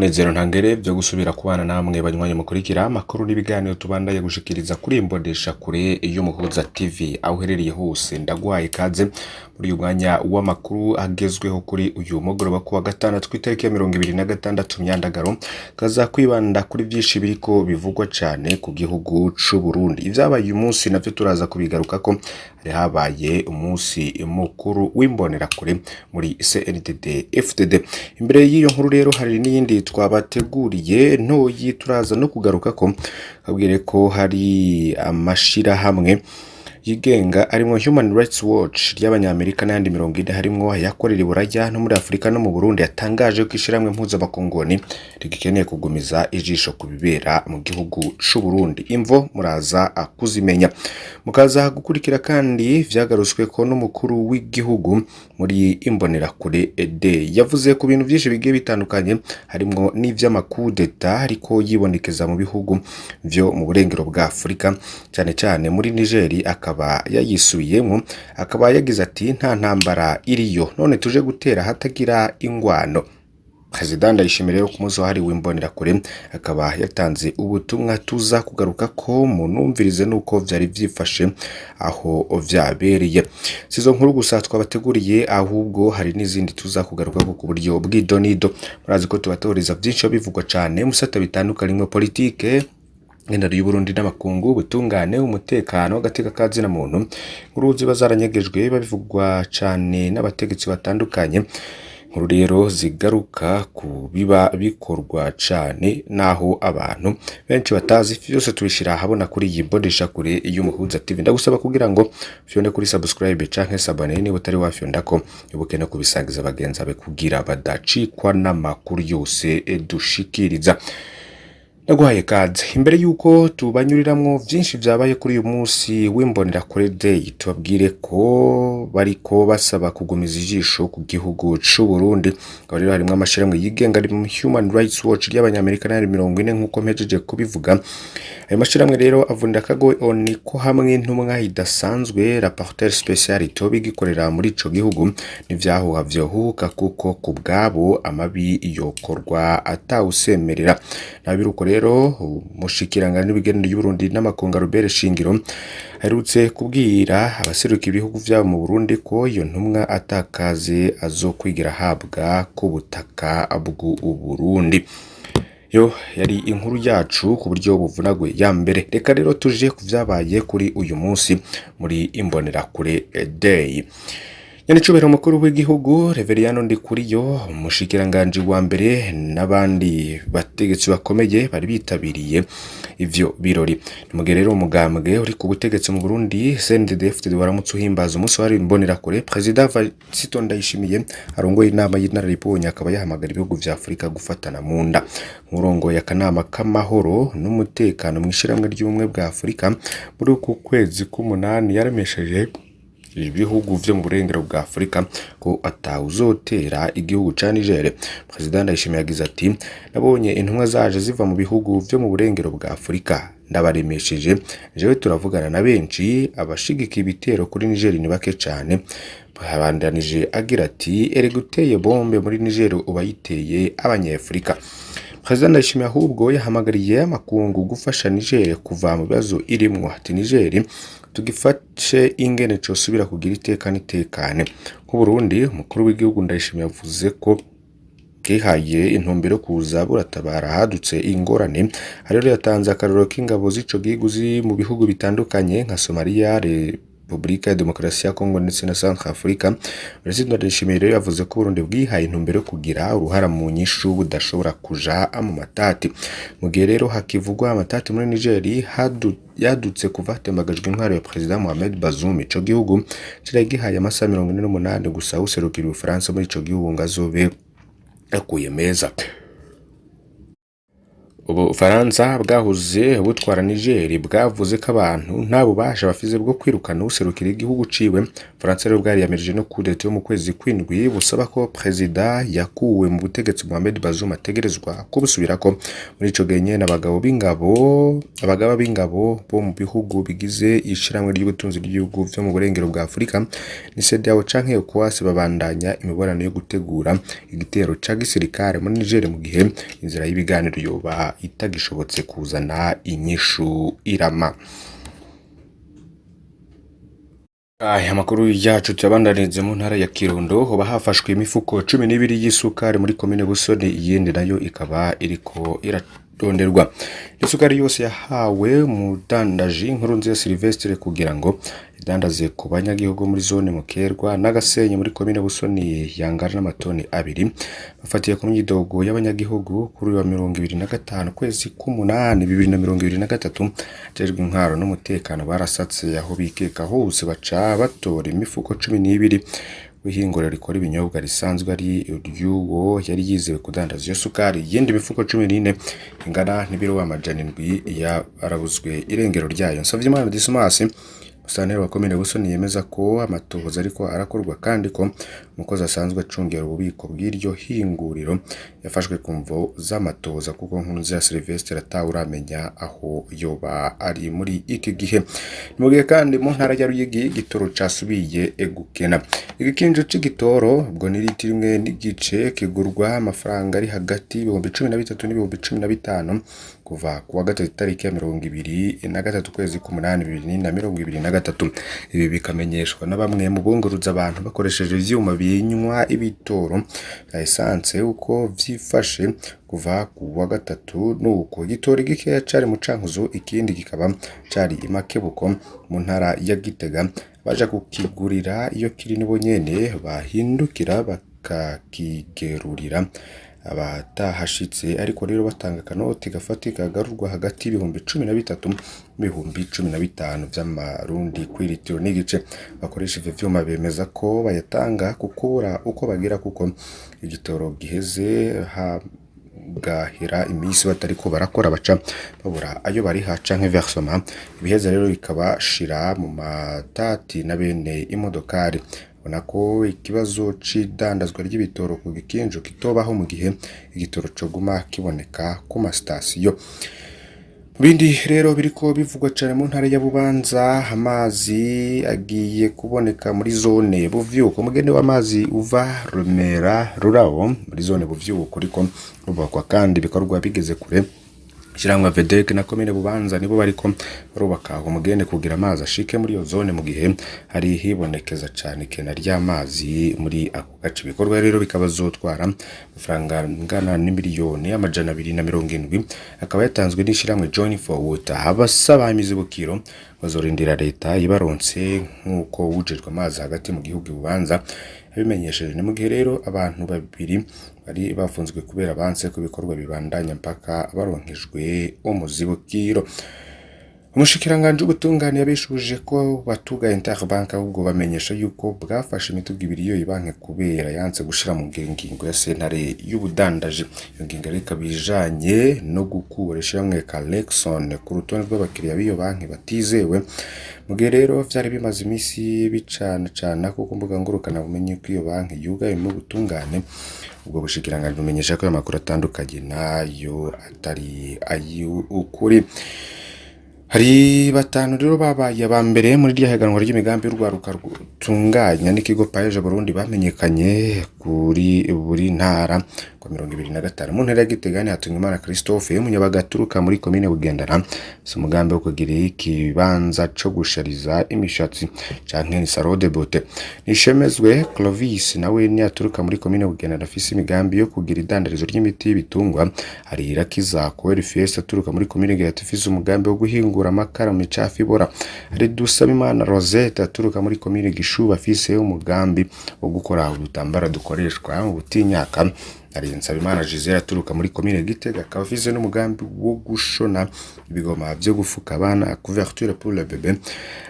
N'umunezero ntangere vyo gusubira kubana namwe banywanyi mukurikira amakuru n'ibiganiro tubandanye gushikiriza kuri imbodesha kure y'Umuhuza TV aho uherereye hose. Ndaguhaye ikaze muri uyu mwanya w'amakuru agezweho kuri uyu mugoroba kuwa gatandatu kw'itariki ya 26 Myandagaro, kaza kwibanda kuri vyinshi biriko bivugwa cane ku gihugu c'u Burundi. Ivyabaye uyu munsi navyo turaza kubigarukako. Hari habaye umunsi mukuru w'imbonerakure muri CNDD FDD. Imbere y'iyo nkuru rero hari n'iyindi twabateguriye ntoyi turaza no kugarukako, kabwire ko hari amashirahamwe yigenga arimwo Human Rights Watch ry'Abanyamerika n'ayandi 40, harimwo ayakorera i Buraya no muri Afurika no mu Burundi, yatangaje ko ishirahamwe mpuzamakungu rigikeneye kugumiza ijisho ku bibera mu gihugu c'u Burundi. Imvo muraza kuzimenya mukaza gukurikira. Kandi vyagarutswe ko n'umukuru w'igihugu muri Imbonerakure Day yavuze ku bintu vyinshi bigiye bitandukanye, harimwo n'ivy'amakudeta ariko yibonekeza mu bihugu vyo mu burengero bwa Afurika, cane cane muri Niger, akaba yayisubiyemwo, akaba yagize ati: "Nta ntambara iriyo, none tuje gutera hatagira ingwano?" Perezida Ndayishimiye rero ku munsi wahariwe imbonerakure akaba yatanze ubutumwa tuza kugaruka ko munumvirize nuko vyari vyifashe aho vyabereye. Sizo nkuru gusa twabateguriye, ahubwo hari n'izindi tuza kugaruka ko ku buryo bw'idonido. Murazi ko tubatoreza vyinshi bivugwa cane mu bisata bitandukanye, politike, ngendano y'Uburundi n'amakungu, ubutungane, umutekano, agateka ka zina muntu, inkuru ziba zaranyegejwe babivugwa cane n'abategetsi batandukanye, inkuru rero zigaruka ku biba bikorwa cane naho abantu benshi batazi. Vyose tubishira ahabona kuri iyi mboneshakure y'Umuhuza TV. Ndagusaba kugira ngo fyonde kuri subscribe canke s'abonner niba utari wafyondako, ibuke no kubisangiza bagenzi bawe kugira badacikwa n'amakuru yose dushikiriza. Ndaguhaye kaze. Imbere yuko tubanyuriramwo vyinshi vyabaye kuri uyu munsi w'Imbonerakure Day, tubabwire ko bariko basaba kugumiza ijisho ku gihugu c'u Burundi. Aho rero harimwo amashirahamwe yigenga ari mu Human Rights Watch ry'Abanyamerika n'ayandi 40, nk'uko mpejeje kubivuga. Ayo mashirahamwe rero avunira akagohe ONU ko hamwe intumwa idasanzwe, rapporteur spécial, itoba igikorera muri ico gihugu, n'ivyahuha vyohuka, kuko ku bwabo amabi yokorwa atawusemerera. Nabiruko rero, umushikiranganji w'imigenderanire y'Uburundi n'amakungu, Albert Shingiro, aherutse kubwira abaseruka ibihugu vyabo mu Burundi ko iyo ntumwa atakaze azokwigira ahabwa ku butaka bw'Uburundi. Yo yari inkuru yacu ku buryo buvunaguye ya mbere. Reka rero tuje ku vyabaye kuri uyu munsi muri Imbonerakure Day. Nyenicubahiro umukuru w'igihugu Reveriyano Ndikuriyo, umushikiranganji wa mbere n'abandi bategetsi bakomeye bari bitabiriye ivyo birori. Ni mugihe rero umugambwe uri ku butegetsi mu Burundi, CNDD-FDD, waramutse uhimbaza umunsi wahariwe imbonerakure. Perezida Varisito Ndayishimiye arongoye inama y'inararibonye akaba yahamagara ibihugu vya Afurika gufatana mu nda. Nk'urongoye akanama k'amahoro n'umutekano mw'ishirahamwe ry'ubumwe bwa Afurika, muri uku kwezi k'umunani yaremesheje ibihugu vyo mu burengero bwa Afurika ko atawuzotera igihugu ca Niger. Perezida Ndayishimiye yagize ati: "Nabonye intumwa zaje ziva mu bihugu vyo mu burengero bwa Afurika, ndabaremesheje. Jewe turavugana na benshi, abashigika ibitero kuri Niger ni bake cane." Yabandanije agira ati: "Erega uteye bombe muri Niger uba yiteye abanyafurika." Perezida Ndayishimiye ahubwo yahamagariye amakungu gufasha Niger kuva mu bibazo irimwo. Ati: "Niger tugifashe ingene cosubira kugira iteka n'itekane." Nk'Uburundi, umukuru w'igihugu Ndayishimiye yavuze ko bwihaye intumbero yo kuza buratabara hadutse ingorane. Rero yatanze akarorero k'ingabo z'ico gihugu ziri mu bihugu bitandukanye nka Somalia, Repubulika ya Demokarasi ya Kongo ndetse na Centrafrica. Perezida Ndayishimiye rero yavuze ko Uburundi bwihaye intumbero yo kugira uruhara mu nyishu, budashobora kuja mu matati. Mu gihe rero hakivugwa amatati muri Niger yadutse kuva hatembagajwe intwaro ya Perezida Mohamed Bazoum, ico gihugu cari gihaye amasaha 48 gusa userukira Ubufaransa muri ico gihugu ngo azobe yakuye meza. Ubufaransa bwahoze butwara Niger bwavuze ko abantu nta bubasha bafise bwo kwirukana uwuserukira igihugu ciwe. Ubufaransa rero bwariyamirije no coup d'état yo mu kwezi kw'indwi, busaba ko perezida yakuwe mu butegetsi Mohamed Bazoum ategerezwa kubusubirako. Muri ico gihe nyene, abagaba b'ingabo bo mu bihugu bigize ishirahamwe ry'ubutunzi ry'ibihugu vyo mu burengero bwa Afurika ni CEDEAO canke ECOWAS babandanya imibonano yo gutegura igitero ca gisirikare muri Niger mu gihe inzira y'ibiganiro yoba itagishobotse kuzana inyishu irama. Aya makuru yacu tuyabandanirize mu ntara ya Kirundo. Hoba hafashwe imifuko 12 y'isukari muri komine Busoni, iyindi nayo ikaba iriko iraronderwa. Isukari yose yahawe umudandaji Nkurunziza Silvestre kugira ngo idandaze ku banyagihugu muri zone Mukerwa n'Agasenyi muri komine Busoni, yangana n'amatoni 2. Bafatiye ku myidogo y'abanyagihugu, kuri uyu wa 25 kwezi k'umunani 2023, ajejwe intwaro n'umutekano barasatse aho bikeka hose, baca batora imifuko 12 w'ihinguriro rikora ibinyobwa risanzwe ari iry'uwo yari yizewe kudandaza iyo sukari. Iyindi mifuko 14 ingana n'ibiro 700 yarabuzwe irengero ryayo. Nsavyimana Dismas, musitanteri wa komine Busoni, yemeza ko amatohoza ariko arakorwa kandi ko umukozi asanzwe acungera ububiko bw'iryo hinguriro yafashwe ku mvo z'amatohoza, kuko Nkurunziza Silvestre atawuramenya aho yoba ari muri iki gihe. Ni mu gihe kandi mu ntara ya Ruyigi igitoro casubiye gukena. Igikinjo c'igitoro ubwo ni litiro imwe n'igice kigurwa amafaranga ari hagati y'ibihumbi 13 n'ibihumbi 15 kuva ku wa gatatu itariki ya 23 kwezi k'umunani 2023. Ibi bikamenyeshwa na bamwe mu bunguruza abantu bakoresheje ivyuma binywa ibitoro vya essence. Uko vyifashe kuva ku wa gatatu nuko igitoro gikeya cari mu Cankuzo, ikindi kikaba cari i Makebuko mu ntara ya Gitega. Baja kukigurira iyo kiri nibo nyene bahindukira bakakigerurira abatahashitse, ariko rero batanga akanoti gafatika kagarurwa hagati y'ibihumbi 13 n'ibihumbi 15 vy'amarundi kw'iritiro n'igice. Bakoresha ivyo vyuma bemeza ko bayatanga kukubura uko bagira, kuko igitoro giheze hagahera imisi batariko barakora, baca babura ayo bariha canke versement. Ibiheza rero bikabashira mu matati na bene imodokari. Ubona ko ikibazo c'idandazwa ry'ibitoro ku gikinjo kitobaho mu gihe igitoro coguma kiboneka ku masitasiyo. Mu bindi rero biriko bivugwa cane mu ntara ya Bubanza, amazi agiye kuboneka muri zone Buvyuko. Umugende w'amazi uva Remera Rurabo muri zone Buvyuko uriko rubakwa kandi ibikorwa bigeze kure. Ishirahamwe Vedec na komine Bubanza nibo bariko barubaka uwo mugende kugira amazi ashike muri iyo zone, mu gihe hari hibonekeza cane ikena ry'amazi muri ako gace. Ibikorwa rero bikaba bizotwara amafaranga angana n'imiliyoni 270, akaba yatanzwe n'ishirahamwe Join for Water. Abasaba imizibukiro bazorindira leta ibaronse, nk'uko uwujejwe amazi hagati mu gihugu i Bubanza yabimenyesheje. Ni mu gihe rero abantu babiri bari bafunzwe kubera banse ko ibikorwa bibandanya mpaka baronkejwe umuzibukiro. Umushikiranganji w'ubutungane yabishuje ko batugaye Interbank, ahubwo bamenyesha yuko bwafashe imiduga ibiri y'iyo banki kubera yanse gushira mu ngiro ingingo ya sentare y'ubudandaji. Iyo ngingo rero ikaba ijanye no gukura ishirahamwe Calexon ku rutonde rw'abakiriya b'iyo banki batizewe. Mu gihe rero vyari bimaze imisi bicanacana ku mbuga ngurukanabumenyi ko iyo banki yugaye mu butungane, ubwo bushikiranganji bumenyesha ko ayo makuru atandukanye nayo atari ay'ukuri. Hari batanu rero babaye aba mbere muri rya higanwa ry'imigambi y'urwaruka rutunganya n'ikigo Paeje Burundi, bamenyekanye kuri buri ntara kwa 25. Mu ntara ya Gitega ni Hatungimana Christophe w'umunyabaga aturuka muri komine Bugendana, si umugambi wo kugira ikibanza co gushariza imishatsi canke ni salon de beauté. Nishemezwe Clovis nawe ni aturuka muri komine Bugendana, afise imigambi yo kugira idandarizo ry'imiti y'ibitungwa. Hari Irakiza Coel Fiesta aturuka muri komine Giheta, afise umugambi wo guhingura amakara mu micafu ibora. Hari Dusabimana Rosette aturuka muri komine Gishuba, afise umugambi wo gukora udutambara dukora bukoreshwa mu butinyaka. Ari Nsabimana Gisele aturuka muri komine Gitega, akaba afise n'umugambi wo gushona ibigoma vyo gufuka abana, couverture pour le bébé.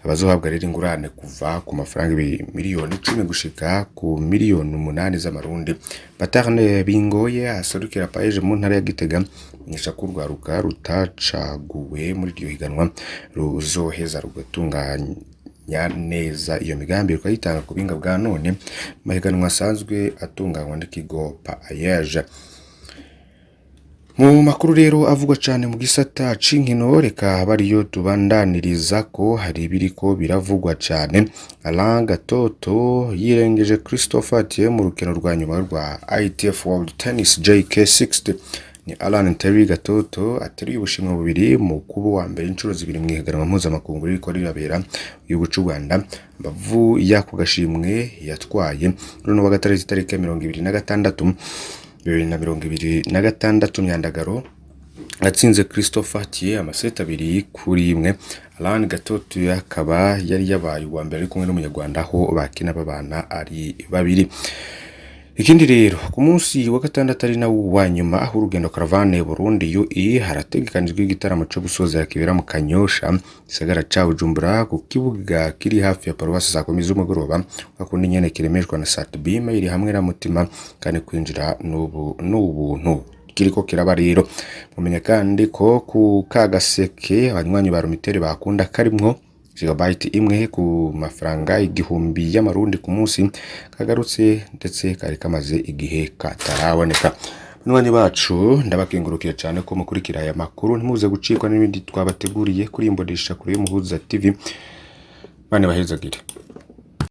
Abazohabwa rero ingurane kuva ku mafaranga 10 miliyoni gushika ku 8 miliyoni z'amarundi. Baterne Bingoye aserukira PAEEJ mu ntara ya Gitega menyesha ko urwaruka rutacaguwe muri iryo higanwa ruzoheza rugatunganya neza iyo migambi, rukayitanga ku buhinga bwa none mu mahiganwa asanzwe atunganywa n'ikigo PAEEJ. Mu makuru rero avugwa cane mu gisata c'inkino, reka bariyo tubandaniriza ko hari ibiriko biravugwa cane. Alain Gatoto yirengeje Christopher Atiye mu rukino rwa nyuma rwa ITF World Tennis JK60. Ni Alan Terry Gatoto ateruye ubushimwe bubiri mu kuba uwa mbere inshuro zibiri mu ihiganwa mpuzamakungu ririko rirabera mu gihugu c'u Rwanda. Mbavu y'ako gashimwe yatwaye runo wa gatandatu itariki ya 26 2026 Myandagaro atsinze Christopher Tiye amaseti 2-1. Alan Gatoto akaba yari yabaye uwa mbere ari kumwe n'umunyarwanda aho bakina babana ari babiri. Ikindi rero, ku munsi wa gatandatu ari nawo wa nyuma aho urugendo Caravane Burundi UE, harategekanijwe igitaramo co gusozera kibera mu Kanyosha, gisagara ca Bujumbura, ku kibuga kiri hafi ya paruwasi, saa 10 z'umugoroba, hakundi nyene kiremeshwa na Sat-B iri hamwe na Mutima, kandi kwinjira n'ubu n'ubuntu. Kiriko kiraba rero, mumenya kandi ko ku kagaseke abanywanyi ba Lumitel bakunda karimwo gigabyte imwe ku mafaranga 1000 y'amarundi ku munsi kagarutse, ndetse kari kamaze igihe kataraboneka. Banywanyi bacu, ndabakengurukiye cyane ko mukurikira aya makuru. Ntimuze gucikwa n'ibindi twabateguriye kuri Imbonesha Kure y'Umuhuza TV. Bane bahezagire.